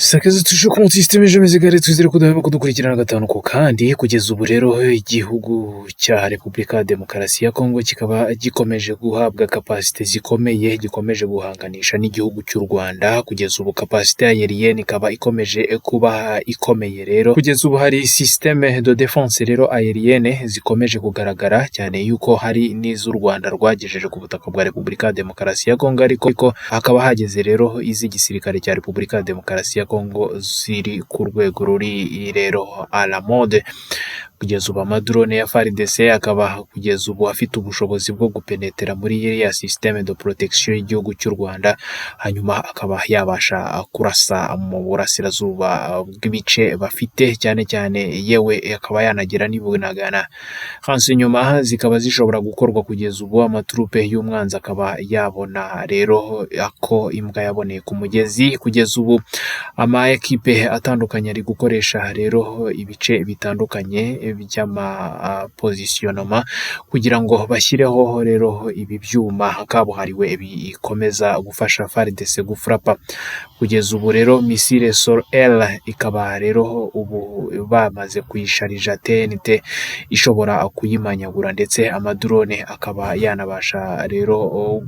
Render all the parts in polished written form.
Sakaza tuje ku système Jemezigare, twizere ko udahwema kudukurikirana gatanu ku kandi. Kugeza ubu rero, igihugu cya Repubulika ya Demokarasi ya Kongo kikaba gikomeje guhabwa capacité zikomeye, gikomeje guhanganisha n'igihugu cy'u Rwanda. Kugeza ubu capacité aérienne ikaba ikomeje kuba ikomeye. Rero kugeza ubu hari système de défense rero aérienne zikomeje kugaragara cyane, yuko hari n'iz'u Rwanda rwagejeje ku butaka bwa Repubulika ya Demokarasi ya Kongo, ariko hakaba hageze rero iz'igisirikare cya Repubulika ya Demokarasi ya Kongo ziri ku rwego ruri rero à la mode. Kugeza ubu amadrone ya FARDC akaba kugeza ubu afite ubushobozi bwo gupenetera muri iriya système de protection y'igihugu cy'u Rwanda, hanyuma akaba yabasha kurasa mu burasirazuba bw'ibice bafite cyane cyane, yewe akaba yanagera n'i Bunagana. Renseignement zikaba zishobora gukorwa. Kugeza ubu amaturupe y'umwanzi akaba yabona rero ako imbwa yaboneye ku mugezi. Kugeza ubu ama ekipe atandukanye ari gukoresha rero ibice bitandukanye by'amapositionnement kugira ngo bashyireho rero ibi byuma kabuhariwe bikomeza gufasha FARDC gufurapa. Kugeza ubu rero missile sol-air ikaba rero ubu bamaze kuyisharija TNT ishobora kuyimanyagura, ndetse amadrone akaba yanabasha rero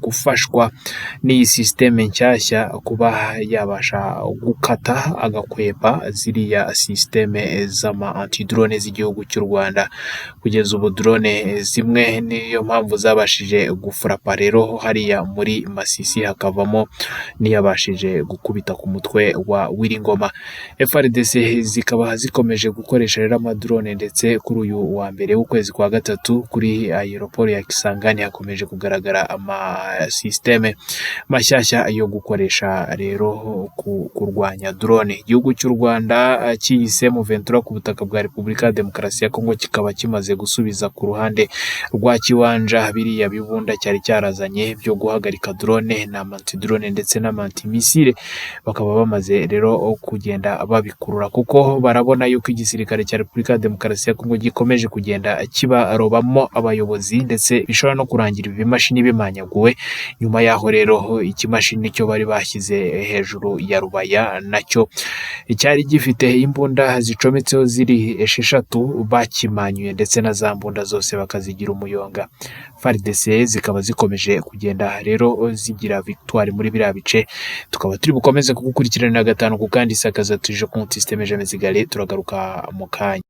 gufashwa n'iyi système nshyashya kuba yabasha gukata agakwepa ziriya système z'ama antidrone z'igihugu cy'u Rwanda. Kugeza ubu drone zimwe niyo mpamvu zabashije gufurapa rero hariya muri Masisi, hakavamo n'iyabashije gukubita ku mutwe wa Wiringoma. FARDC zikaba zikomeje gukoresha rero amadrone, ndetse kuri uyu wa mbere w'ukwezi kwa gatatu kuri aéroport ya Kisangani hakomeje kugaragara amasystème mashyashya yo gukoresha rero kurwanya drone. Igihugu cy'u Rwanda cyiyise M23 ku butaka bwa Repubulika ya Demokarasi ya Kongo kikaba kimaze gusubiza ku ruhande rwa Kiwanja biriya bibunda cyari cyarazanye byo guhagarika drone na antidrone ndetse n'amantimissile, bakaba bamaze rero kugenda babikurura, kuko barabona yuko igisirikare cya Repubulika ya Demokarasi ya Kongo gikomeje kugenda kibarobamo abayobozi, ndetse bishobora no kurangira ibi bimashini bimanyaguwe. Nyuma y'aho rero ikimashini cyo bari bashyize hejuru ya Rubaya nacyo cyari gifite imbunda zicometseho ziri 6, bakimanyuye, ndetse na za mbunda zose bakazigira umuyonga. FARDC zikaba zikomeje kugenda rero zigira victoire muri biriya bice. Tukaba turi bukomeze kugukurikiranira gatanu ku kandi. Isakaza tuje ku système Jamezigale, turagaruka mu kanya.